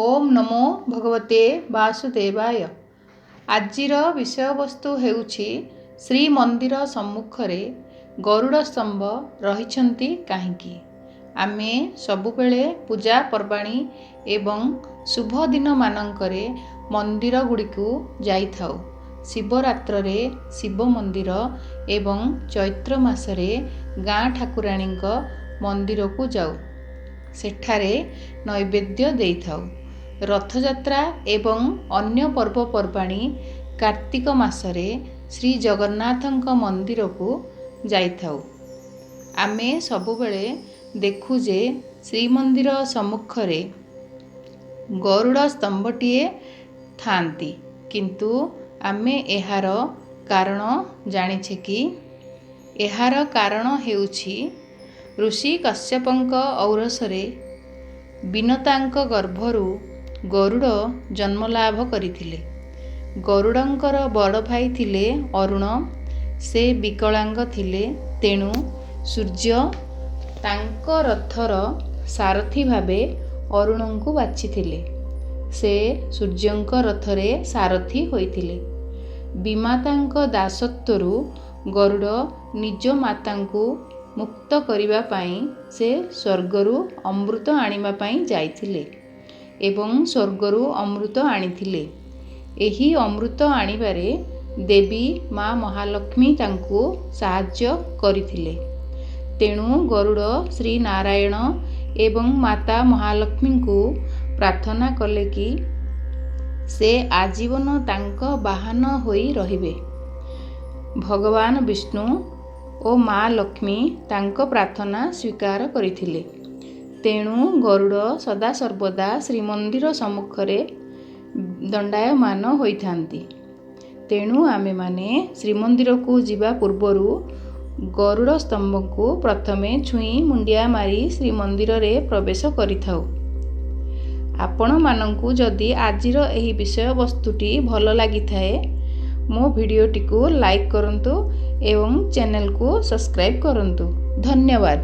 ଓମ୍ ନମୋ ଭଗବତେ ବାସୁଦେବାୟ। ଆଜିର ବିଷୟବସ୍ତୁ ହେଉଛି, ଶ୍ରୀମନ୍ଦିର ସମ୍ମୁଖରେ ଗରୁଡ଼ ସ୍ତମ୍ଭ ରହିଛନ୍ତି କାହିଁକି? ଆମେ ସବୁବେଳେ ପୂଜା ପର୍ବାଣି ଏବଂ ଶୁଭ ଦିନମାନଙ୍କରେ ମନ୍ଦିରଗୁଡ଼ିକୁ ଯାଇଥାଉ। ଶିବରାତ୍ରରେ ଶିବ ମନ୍ଦିର ଏବଂ ଚୈତ୍ର ମାସରେ ଗାଁ ଠାକୁରାଣୀଙ୍କ ମନ୍ଦିରକୁ ଯାଉ, ସେଠାରେ ନୈବେଦ୍ୟ ଦେଇଥାଉ। ରଥଯାତ୍ରା ଏବଂ ଅନ୍ୟ ପର୍ବପର୍ବାଣି କାର୍ତ୍ତିକ ମାସରେ ଶ୍ରୀ ଜଗନ୍ନାଥଙ୍କ ମନ୍ଦିରକୁ ଯାଇଥାଉ। ଆମେ ସବୁବେଳେ ଦେଖୁ ଯେ ଶ୍ରୀମନ୍ଦିର ସମ୍ମୁଖରେ ଗରୁଡ଼ ସ୍ତମ୍ଭଟିଏ ଥାଆନ୍ତି, କିନ୍ତୁ ଆମେ ଏହାର କାରଣ ଜାଣିଛେ କି? ଏହାର କାରଣ ହେଉଛି, ଋଷି କଶ୍ୟପଙ୍କ ଔରସରେ ବିନତାଙ୍କ ଗର୍ଭରୁ ଗରୁଡ଼ ଜନ୍ମଲାଭ କରିଥିଲେ। ଗରୁଡ଼ଙ୍କର ବଡ଼ ଭାଇ ଥିଲେ ଅରୁଣ। ସେ ବିକଳାଙ୍ଗ ଥିଲେ, ତେଣୁ ସୂର୍ଯ୍ୟ ତାଙ୍କ ରଥର ସାରଥୀ ଭାବେ ଅରୁଣଙ୍କୁ ବାଛିଥିଲେ। ସେ ସୂର୍ଯ୍ୟଙ୍କ ରଥରେ ସାରଥୀ ହୋଇଥିଲେ। ବିମାତାଙ୍କ ଦାସତ୍ୱରୁ ଗରୁଡ଼ ନିଜ ମାତାଙ୍କୁ ମୁକ୍ତ କରିବା ପାଇଁ ସେ ସ୍ୱର୍ଗରୁ ଅମୃତ ଆଣିବା ପାଇଁ ଯାଇଥିଲେ ଏବଂ ସ୍ୱର୍ଗରୁ ଅମୃତ ଆଣିଥିଲେ। ଏହି ଅମୃତ ଆଣିବାରେ ଦେବୀ ମା ମହାଲକ୍ଷ୍ମୀ ତାଙ୍କୁ ସାହାଯ୍ୟ କରିଥିଲେ। ତେଣୁ ଗରୁଡ଼ ଶ୍ରୀ ନାରାୟଣ ଏବଂ ମାତା ମହାଲକ୍ଷ୍ମୀଙ୍କୁ ପ୍ରାର୍ଥନା କଲେ କି ସେ ଆଜୀବନ ତାଙ୍କ ବାହନ ହୋଇ ରହିବେ। ଭଗବାନ ବିଷ୍ଣୁ ଓ ମା ଲକ୍ଷ୍ମୀ ତାଙ୍କ ପ୍ରାର୍ଥନା ସ୍ୱୀକାର କରିଥିଲେ। ତେଣୁ ଗରୁଡ଼ ସଦାସର୍ବଦା ଶ୍ରୀମନ୍ଦିର ସମ୍ମୁଖରେ ଦଣ୍ଡାୟମାନ ହୋଇଥାନ୍ତି। ତେଣୁ ଆମେମାନେ ଶ୍ରୀମନ୍ଦିରକୁ ଯିବା ପୂର୍ବରୁ ଗରୁଡ଼ ସ୍ତମ୍ଭକୁ ପ୍ରଥମେ ଛୁଇଁ ମୁଣ୍ଡିଆ ମାରି ଶ୍ରୀମନ୍ଦିରରେ ପ୍ରବେଶ କରିଥାଉ। ଆପଣମାନଙ୍କୁ ଯଦି ଆଜିର ଏହି ବିଷୟବସ୍ତୁଟି ଭଲ ଲାଗିଥାଏ, ମୋ ଭିଡ଼ିଓଟିକୁ ଲାଇକ୍ କରନ୍ତୁ ଏବଂ ଚ୍ୟାନେଲକୁ ସବସ୍କ୍ରାଇବ୍ କରନ୍ତୁ। ଧନ୍ୟବାଦ।